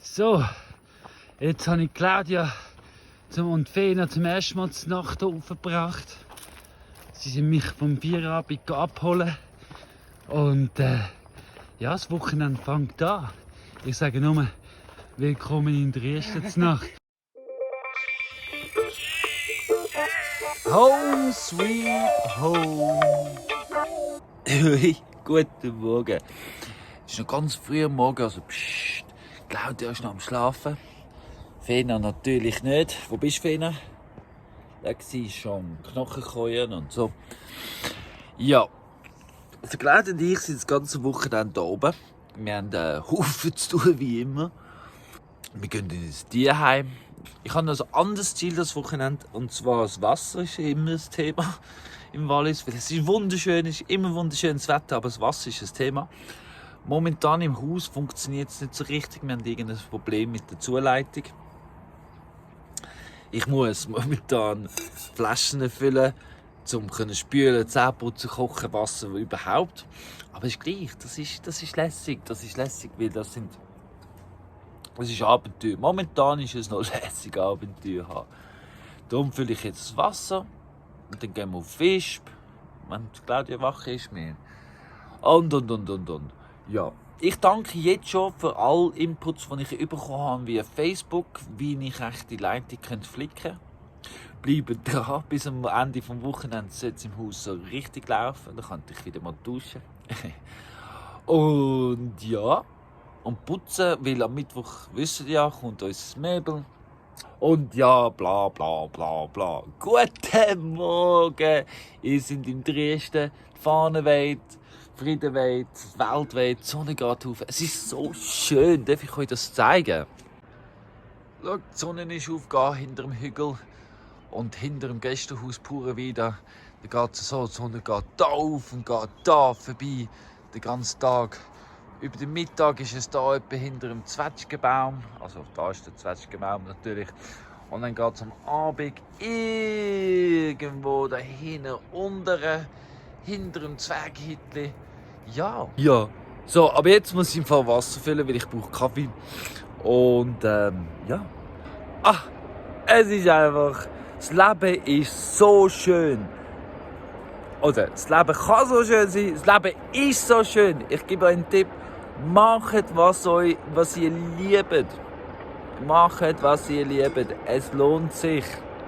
So, jetzt habe ich Claudia und Fena zum ersten Mal zur Nacht aufgebracht. Sie sind mich vom Feierabend abholen. Und ja, das Wochenende fängt an. Ich sage nur, willkommen in der ersten Nacht. Home sweet home. Hey, guten Morgen. Es ist noch ganz früh am Morgen, also pssst. Claudia ist noch am Schlafen. Fena natürlich nicht. Wo bist du, Fena? Da war schon Knochenkäuen und so. Ja, also Claudia und ich sind das ganze Wochenende hier oben. Wir haben einen Haufen zu tun, wie immer. Wir gehen ins Tierheim. Ich habe noch ein anderes Ziel das Wochenende, und zwar das Wasser ist immer das Thema im Wallis. Weil es ist wunderschön, es ist immer wunderschönes Wetter, aber das Wasser ist das Thema. Momentan im Haus funktioniert es nicht so richtig. Wir haben irgendein Problem mit der Zuleitung. Ich muss momentan Flaschen füllen, um zu spülen, Zähne putzen, kochen, Wasser, überhaupt. Aber es ist gleich, das ist lässig, weil das ist Abenteuer. Momentan ist es noch lässig, Abenteuer haben. Darum fülle ich jetzt das Wasser und dann gehen wir auf Fisch, wenn Claudia wach ist. Und. Ja, ich danke jetzt schon für alle Inputs, die ich bekommen habe via Facebook, wie ich echt die Leitung flicken kann. Bleibt dran, bis am Ende des Wochenendes soll es im Haus so richtig laufen. Dann kann ich wieder mal duschen. Und ja, und putzen, weil am Mittwoch, wisst ihr ja, kommt unser Möbel. Und ja, bla bla bla bla. Guten Morgen! Ihr seid im Dresden, die Fahne weht, Frieden weht, die Welt weht, die Sonne geht auf. Es ist so schön, darf ich euch das zeigen? Schaut, die Sonne ist aufgegangen hinter dem Hügel und hinter dem Gästehaus pure wieder. Da geht es so, die Sonne geht da auf und geht da vorbei, den ganzen Tag. Über den Mittag ist es da etwa hinter dem Zwetschgenbaum. Also da ist der Zwetschgenbaum natürlich. Und dann geht es am Abend irgendwo da hinten unten, hinter dem Zwerghütli. Ja. Ja. So, aber jetzt muss ich im Fall Wasser füllen, weil ich brauche Kaffee. Und ja. Ach, es ist einfach, das Leben ist so schön. Oder das Leben kann so schön sein, das Leben ist so schön. Ich gebe euch einen Tipp. Macht, was ihr liebt. Macht, was ihr liebt. Es lohnt sich.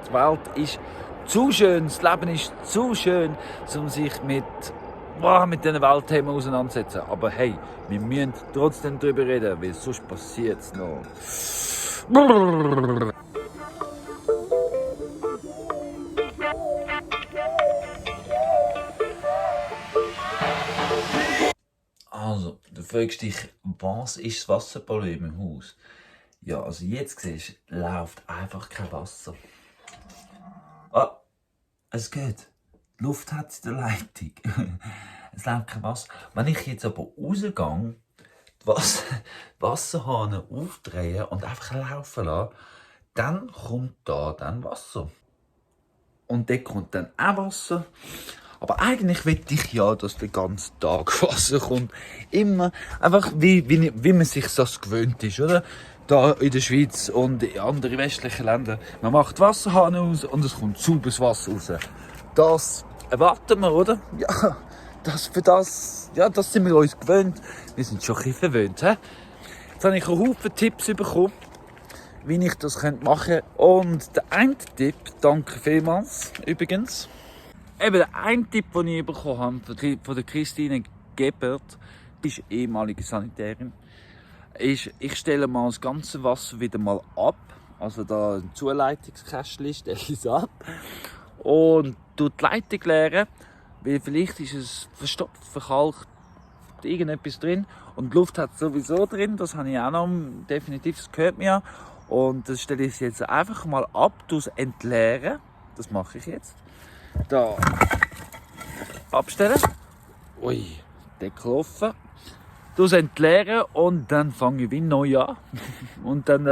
Die Welt ist zu schön, das Leben ist zu schön, um sich mit diesen Weltthemen auseinanderzusetzen. Aber hey, wir müssen trotzdem darüber reden, weil sonst passiert es noch. Also, du fragst dich, was ist das Wasserproblem im Haus? Ja, also jetzt siehst du, läuft einfach kein Wasser. Ah, es geht. Die Luft hat es in der Leitung. Es läuft kein Wasser. Wenn ich jetzt aber rausgehe, die Wasserhahn aufdrehen und einfach laufen lasse, dann kommt da dann Wasser. Und dort kommt dann auch Wasser. Aber eigentlich will ich ja, dass der ganze Tag Wasser kommt. Immer einfach wie man sich das gewöhnt ist, oder? Da in der Schweiz und in anderen westlichen Ländern. Man macht Wasserhahn aus und es kommt sauberes Wasser raus. Das erwarten wir, oder? Ja, das sind wir uns gewöhnt. Wir sind schon ein bisschen verwöhnt. He? Jetzt habe ich einen Haufen Tipps bekommen, wie ich das machen könnte. Und der eine Tipp, danke vielmals übrigens. Eben der eine Tipp, den ich bekommen habe von der Christine Gebert, ist ehemalige Sanitärin, ist, ich stelle mal das ganze Wasser wieder mal ab. Also da ein Zuleitungskästchen stelle ich es ab. Und die Leitung leeren, weil vielleicht ist es verstopft, verkalkt, irgendetwas drin. Und die Luft hat es sowieso drin, das habe ich auch noch, definitiv, das gehört mir. Und das stelle ich jetzt einfach mal ab, das entleeren. Das mache ich jetzt. Da abstellen. Ui, Deckel offen. Das entleeren und dann fange ich wie neu an. Und dann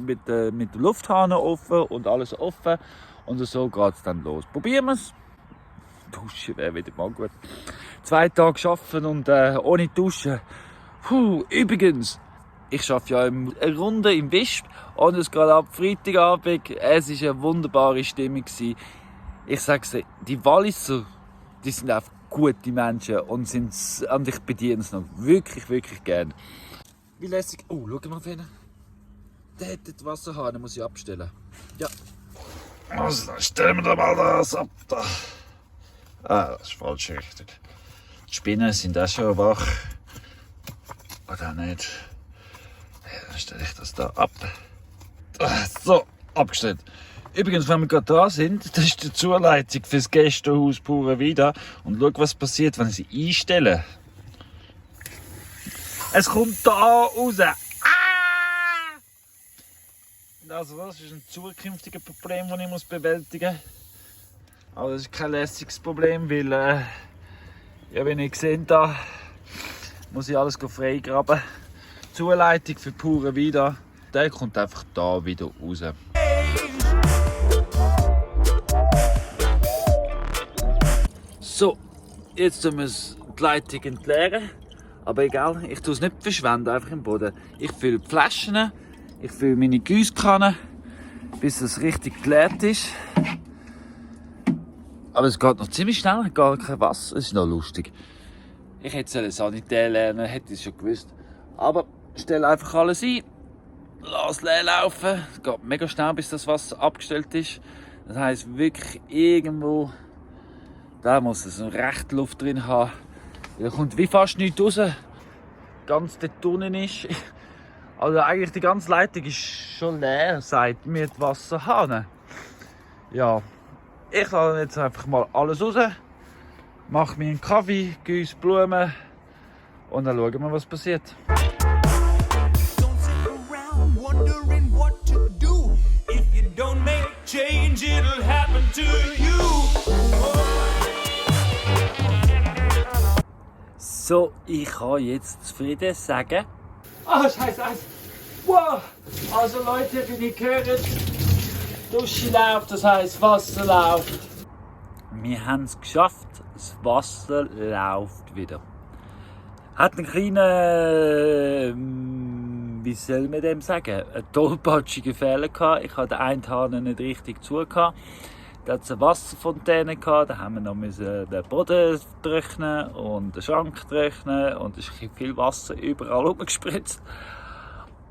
mit der Lufthahn offen und alles offen. Und so geht es dann los. Probieren wir es. Duschen wäre wieder mal gut. 2 Tage arbeiten und ohne Duschen. Übrigens, Ich arbeite ja eine Runde im Wisp und es geht ab Freitagabend. Es war eine wunderbare Stimmung. Ich sage es, die Walliser, die sind einfach gute Menschen und ich bediene es noch wirklich, wirklich gerne. Wie lässig. Oh, schau mal hin. Der hat den Wasserhahn, den muss ich abstellen. Ja. Also, dann stellen wir da mal das ab. Da. Ah, das ist falsch richtig. Die Spinnen sind auch schon wach. Oder nicht? Ja, dann stelle ich das da ab. So, abgestellt. Übrigens, wenn wir gerade da sind, das ist die Zuleitung fürs Gästehaus Pura Vida. Und schau, was passiert, wenn ich sie einstelle. Es kommt da raus. Also das ist ein zukünftiges Problem, das ich bewältigen muss. Aber das ist kein lässiges Problem, weil ja, wie ihr seht, da muss ich alles freigraben. Die Zuleitung für Pura Vida, der kommt einfach da wieder raus. So, jetzt müssen wir die Leitung entleeren. Aber egal, ich tue es nicht verschwenden, einfach im Boden. Ich fülle die Flaschen. Ich fülle meine Gießkanne, bis es richtig geleert ist. Aber es geht noch ziemlich schnell, gar kein Wasser. Es ist noch lustig. Ich hätte Sanitär lernen, hätte ich es schon gewusst. Aber stelle einfach alles ein, lass leer laufen. Es geht mega schnell, bis das Wasser abgestellt ist. Das heisst wirklich irgendwo, da muss es eine rechte Luft drin haben. Da kommt wie fast nichts raus. Ganz dort unten ist. Also eigentlich die ganze Leitung ist schon leer, sagt mir die Wasserhahn. Ja, ich lasse jetzt einfach mal alles raus, mache mir einen Kaffee, gieße Blumen und dann schauen wir, was passiert. So, ich kann jetzt zufrieden sagen. Ah, Scheiße, Eis! Wow! Also Leute, wie ihr hört, Dusche läuft, das heisst Wasser läuft. Wir haben es geschafft, das Wasser läuft wieder. Hat einen kleinen, wie soll man dem sagen, einen tollpatschigen Fehler gehabt. Ich hatte den einen Hahn nicht richtig zugehört. Da hat es eine Wasserfontäne gehabt, da haben wir noch den Boden trocknen und den Schrank trocknen und es ist viel Wasser überall rumgespritzt.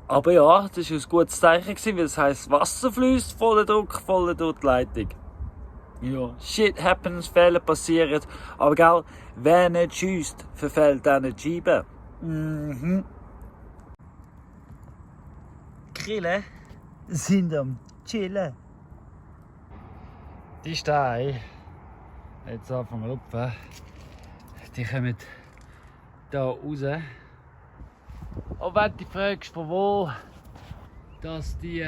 Aber ja, das war ein gutes Zeichen, weil das heisst, Wasser fließt, voller Druck, voller durch die Leitung. Ja, shit happens, Fehler passieren, aber gell, wer nicht schiesst, verfällt auch nicht die Scheibe. Grillen sind am Chillen. Die Steine, jetzt anfangen wir lupfen, die kommen hier raus. Und wenn du dich fragst, von wo dass die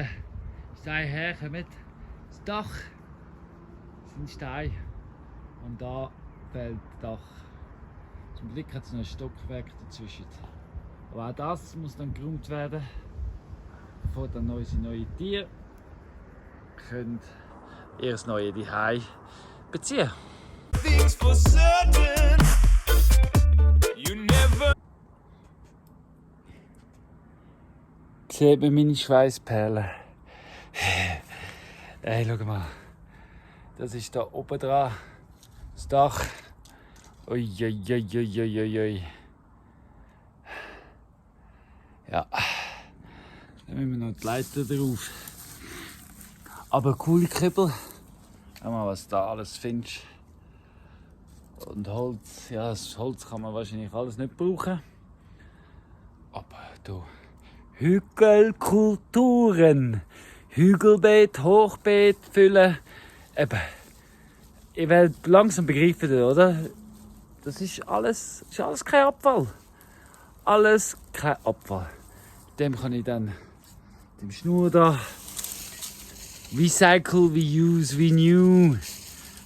Steine herkommen, das Dach sind Steine und da fällt das Dach. Zum Glück hat es noch ein Stockwerk dazwischen. Aber auch das muss dann geräumt werden, bevor dann unsere neuen Tiere können ihr neue Zuhause beziehen. Seht mir meine Schweißperlen. Hey, schau mal. Das ist da oben dran. Das Dach. Ui. Ja. Dann müssen wir noch die Leiter drauf. Aber coole Kribbel. Schau mal, was du da alles findest. Und Holz, ja, das Holz kann man wahrscheinlich alles nicht brauchen. Aber du, Hügelkulturen, Hügelbeet, Hochbeet füllen. Eben, ihr werdet langsam begreifen, oder? Das ist alles kein Abfall. Alles kein Abfall. Dem kann ich dann, dem Schnur da, Recycle, Reuse, Renew.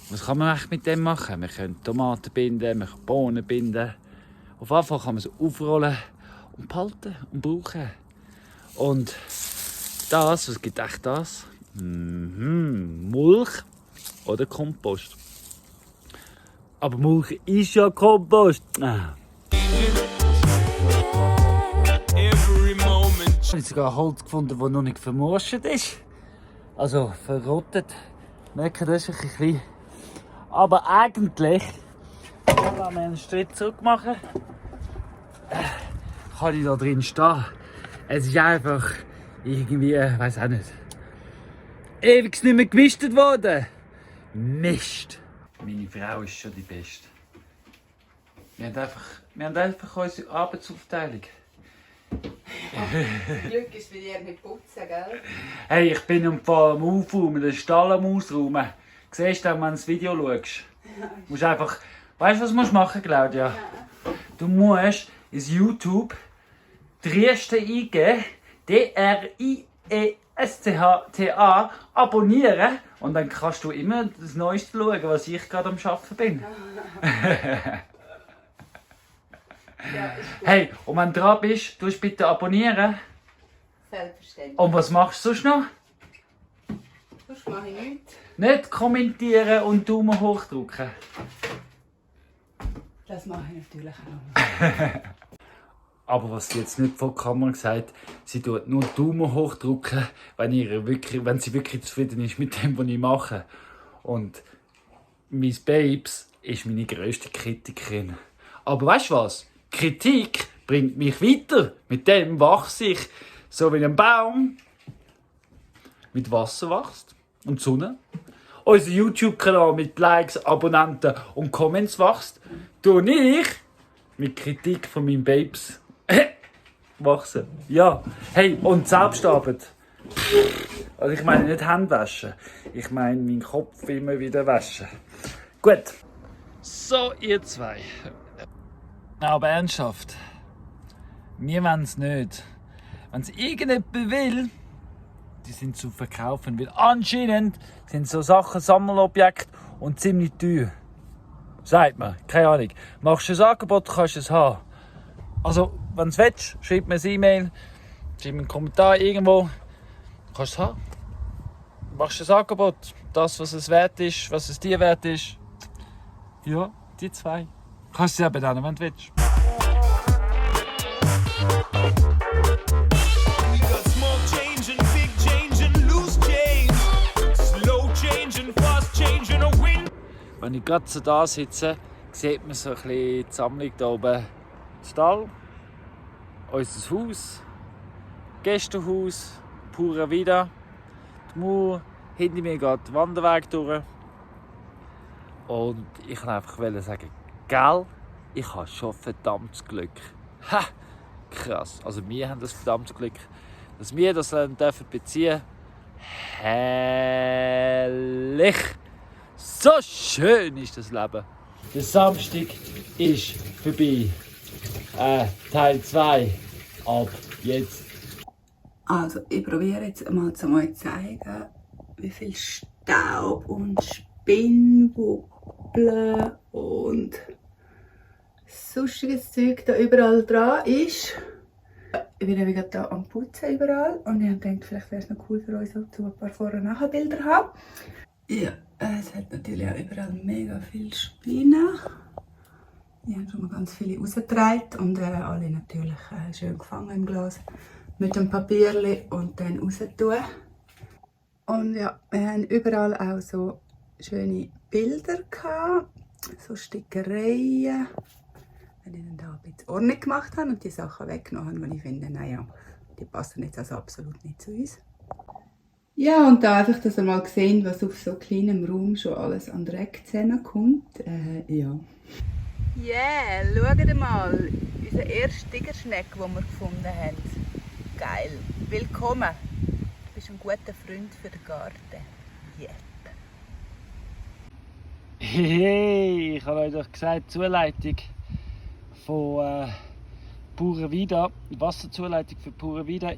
Was kann man mit dem machen? Wir können Tomaten binden, wir können Bohnen binden. Auf jeden Fall kann man es aufrollen und behalten und brauchen. Und das, was gibt echt das? Mulch oder Kompost. Aber Mulch ist ja Kompost. Ah. Every moment. Ich habe sogar Holz gefunden, das noch nicht vermorscht ist. Also verrottet. Merke, das ist ein bisschen klein. Aber eigentlich, wenn wir einen Schritt zurück machen, kann ich da drin stehen. Es ist einfach irgendwie, weiß auch nicht, ewig nicht mehr gewischt worden. Mist. Meine Frau ist schon die Beste. Wir haben einfach unsere Arbeitsaufteilung. Glück ist für dich mit Putzen, gell? Hey, ich bin am Aufräumen, den Stall am Ausräumen. Siehst du, wenn du das Video schaust? Du musst einfach... Weißt du, was du machen musst, Claudia? Du musst ins YouTube Trieste eingeben, DRIESCHTA, abonnieren und dann kannst du immer das Neueste schauen, was ich gerade am Arbeiten bin. Ja, ist gut. Hey, und wenn du dran bist, tust bitte abonnieren. Selbstverständlich. Und was machst du sonst noch? Sonst mache ich nichts. Nicht kommentieren und Daumen hoch drücken. Das mache ich natürlich auch. Aber was sie jetzt nicht vor der Kamera gesagt, sie tut nur Daumen hoch drücken, wenn sie wirklich zufrieden ist mit dem, was ich mache. Und Miss Babes ist meine grösste Kritikerin. Aber weißt du was? Kritik bringt mich weiter. Mit dem wachse ich, so wie ein Baum mit Wasser wächst und Sonne. Unser YouTube-Kanal mit Likes, Abonnenten und Comments wächst, tue ich mit Kritik von meinen Babes wachsen. Ja, hey, und Selbstarbeit. Also ich meine nicht Hände waschen, ich meine meinen Kopf immer wieder waschen. Gut. So, ihr zwei. Aber ernsthaft, wir wollen es nicht. Wenn es irgendjemand will, die sind zu verkaufen. Weil anscheinend sind so Sachen Sammelobjekte und ziemlich teuer. Sagt man, keine Ahnung. Machst du ein Angebot, kannst du es haben. Also, wenn du es willst, schreib mir ein E-Mail, schreib mir einen Kommentar irgendwo. Kannst du es haben. Machst du ein Angebot, das, was es wert ist, was es dir wert ist. Ja, die zwei. Kannst du sie eben dann, wenn du willst. Wenn ich gerade so da sitze, sieht man so ein bisschen die Sammlung hier oben. Der Stall, unser Haus, Gästehaus, Pura Vida, die Mauer, hinter mir geht der Wanderweg durch. Und ich kann einfach sagen, gell, ich habe schon verdammtes Glück. Ha! Krass. Also wir haben das verdammtes Glück, dass wir das dürfen beziehen. Herrlich! So schön ist das Leben. Der Samstag ist vorbei. Teil 2. Ab jetzt. Also, ich probiere jetzt mal zu euch zeigen, wie viel Staub und Spinnwuppeln und sonstiges Zeug da überall dran ist. Ich bin nämlich gerade hier am Putzen überall und ich denke, vielleicht wäre es noch cool für euch, so ein paar Vor- und Nachher-Bilder zu haben. Ja, es hat natürlich auch überall mega viele Spinnen. Ich habe schon mal ganz viele rausgetragen und alle natürlich schön gefangen im Glas mit dem Papierli und dann raus tun. Und ja, wir haben überall auch so schöne Bilder gehabt, so Stickereien. Wenn ich dann da ein bisschen Ordnung gemacht habe und die Sachen weggenommen habe, die ich finde, naja, die passen jetzt also absolut nicht zu uns. Ja, und da einfach, dass ihr mal gesehen, was auf so kleinem Raum schon alles an Dreck zusammenkommt. Ja. Yeah, schaut mal, unser erster Tigerschneck, den wir gefunden haben. Geil. Willkommen. Du bist ein guter Freund für den Garten. Yep. Hey, ich habe euch doch gesagt, die Zuleitung von Pura Vida, die Wasserzuleitung für Pura Vida war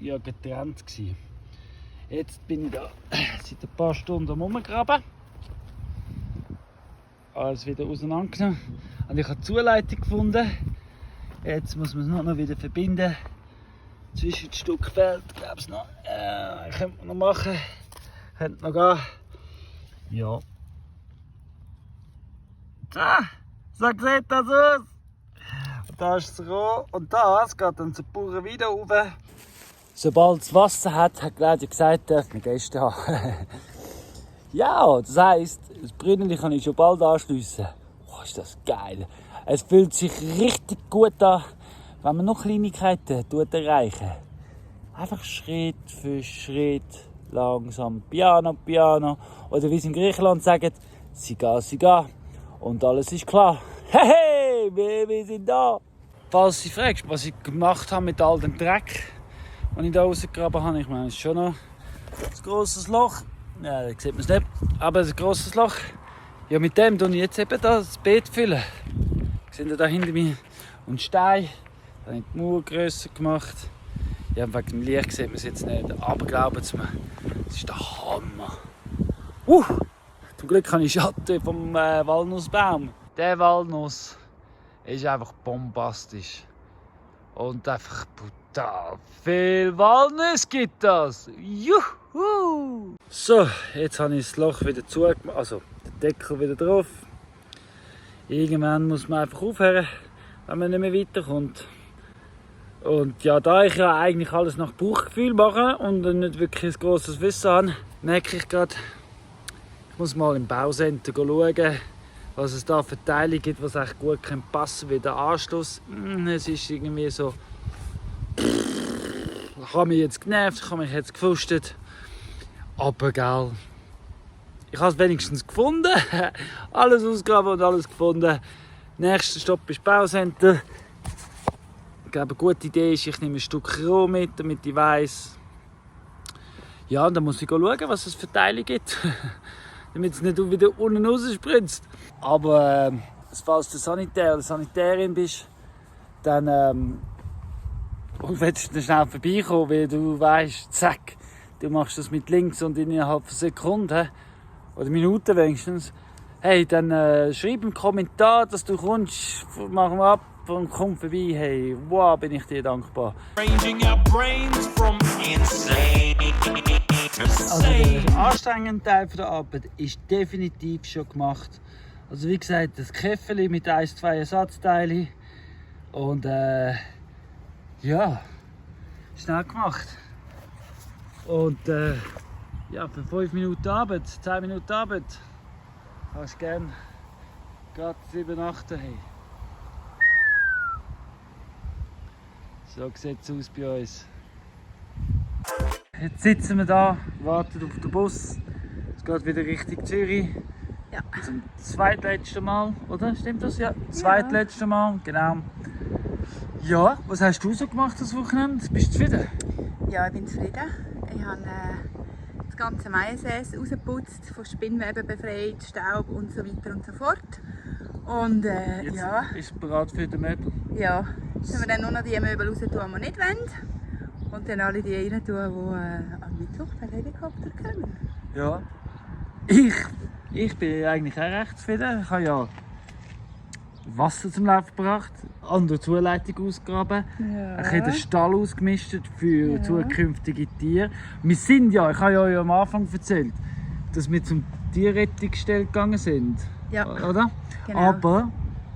ja getrennt. Jetzt bin ich da seit ein paar Stunden am Rumgraben. Alles wieder auseinandergenommen. Und ich habe die Zuleitung gefunden. Jetzt muss man es noch wieder verbinden. Zwischen den Stückfeld gäbe es noch. Könnte man noch machen. Könnte noch gehen. Ja. So sieht das aus. Und da ist das Rohr. Und das geht dann zu Pura Vida rauf. sobald es Wasser hat, hat Claudia gesagt, darf man Gäste haben. Ja, das heisst, das Brünneli kann ich schon bald anschliessen. Oh, ist das geil. Es fühlt sich richtig gut an, wenn man noch Kleinigkeiten erreichen. Einfach Schritt für Schritt, langsam, piano, piano. Oder wie sie in Griechenland sagen, siga. Und alles ist klar. Hey, wir sind da. Falls du fragst, was ich gemacht habe mit all dem Dreck, den ich da rausgegraben habe, ich meine, es ist schon noch ein grosses Loch. Ja, da sieht man es nicht, aber ein grosses Loch. Ja, mit dem füllen ich jetzt eben das Beet füllen. Seht ihr da hinter mir? Und Stein. Da habe ich die Mauer grösser gemacht. Ja, wegen dem Licht sieht man es jetzt nicht. Aber glaubt es mir, das ist der Hammer. Zum Glück habe ich Schatten vom Walnussbaum. Der Walnuss ist einfach bombastisch. Und einfach brutal. Viel Walnuss gibt das. Juhu! So, jetzt habe ich das Loch wieder zugemacht. Also, den Deckel wieder drauf. Irgendwann muss man einfach aufhören, wenn man nicht mehr weiterkommt. Und ja, da ich ja eigentlich alles nach Bauchgefühl mache und nicht wirklich ein grosses Wissen habe, merke ich gerade, ich muss mal im Baucenter schauen, was es da für Teile gibt, was echt gut passen wie der Anschluss. Es ist irgendwie so, ich habe mich jetzt genervt, ich habe mich jetzt gefrustet. Aber gell, ich habe es wenigstens gefunden. Alles ausgegraben und alles gefunden. Nächster Stopp ist Baucenter. Ich glaube, eine gute Idee ist, ich nehme ein Stück Roh mit, damit ich weiss. Ja, und dann muss ich schauen, was es für Teile gibt. Damit es nicht wieder unten rausspritzt. Aber falls du Sanitär oder Sanitärin bist, dann willst du schnell vorbeikommen, weil du weißt, zack, du machst das mit links und innerhalb von Sekunden oder Minuten wenigstens. Hey, dann schreib einen Kommentar, dass du kommst, machen wir ab und komm vorbei. Hey, wow, bin ich dir dankbar. Also der anstrengende Teil der Arbeit ist definitiv schon gemacht. Also wie gesagt, das Käferli mit 1-2 Ersatzteilen und ja, schnell gemacht. Und ja, für 5 Minuten Arbeit, 10 Minuten Arbeit, kannst du gerne gerade übernachten. Hey. So sieht es aus bei uns. Jetzt sitzen wir da, warten auf den Bus. Es geht wieder Richtung Zürich. Ja. Zum zweitletzten Mal, oder? Stimmt das? Ja. Zweitletzte Mal, genau. Ja, was hast du so gemacht das Wochenende? Bist du zufrieden? Ja, ich bin zufrieden. Ich habe das ganze Maiensäß rausgeputzt, von Spinnweben befreit, Staub und so weiter und so fort. Und Jetzt ja, ist es bereit für den Möbel. ja, jetzt müssen wir dann nur noch die Möbel raus tun, die wir nicht wollen. Und dann alle die rein tun, die am Mittwoch per Helikopter kommen. Ja. Ich bin eigentlich auch recht zufrieden. Ich habe ja Wasser zum Laufen gebracht, an der Zuleitung ausgegraben, Ja. ein bisschen den Stall ausgemistet für zukünftige Tiere. Wir sind ja, ich habe ja euch am Anfang erzählt, dass wir zum Tierrettungsstelle gegangen sind. Ja. Oder? Genau. Aber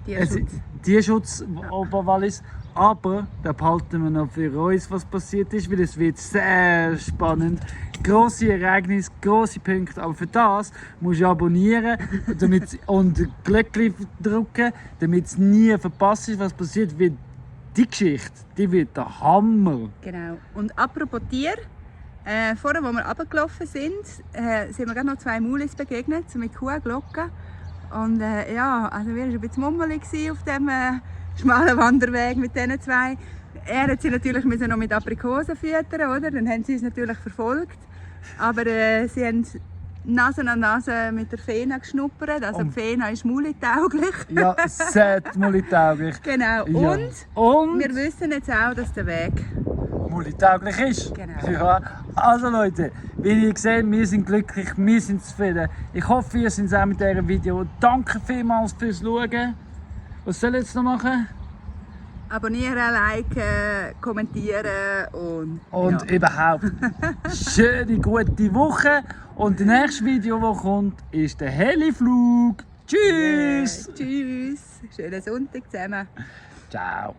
Tierschutz. Tierschutz Oberwallis. Aber da behalten wir noch für uns, was passiert ist, weil es wird sehr spannend. Grosse Ereignisse, grosse Punkte. Aber für das musst du abonnieren und Glöckchen drücken, damit es nie verpasst ist, was passiert. Weil die Geschichte, die wird der Hammer. Genau. Und apropos Tier, vorher, als wir runtergelaufen sind wir gerade noch 2 Maulis begegnet, so mit Kuhglocken. Und ja, also wir waren ein bisschen mummelig auf dem schmalen Wanderweg mit diesen 2. Er hat sie natürlich noch mit Aprikosen füttern, oder? Dann haben sie uns natürlich verfolgt. Aber sie haben Nase an Nase mit der Fena geschnuppert. Also die Fena ist maulitauglich. Ja, sehr maulitauglich. Genau. Ja. Und wir wissen jetzt auch, dass der Weg maulitauglich ist. Genau. Ja. Also Leute, wie ihr seht, wir sind glücklich, wir sind zufrieden. Ich hoffe, ihr seid auch mit diesem Video. Danke vielmals fürs Schauen. Was soll ich jetzt noch machen? abonnieren, liken, kommentieren und ja. überhaupt. Schöne, gute Woche. Und das nächste Video, das kommt, ist der Heliflug. Tschüss! Tschüss! Schönen Sonntag zusammen! Ciao!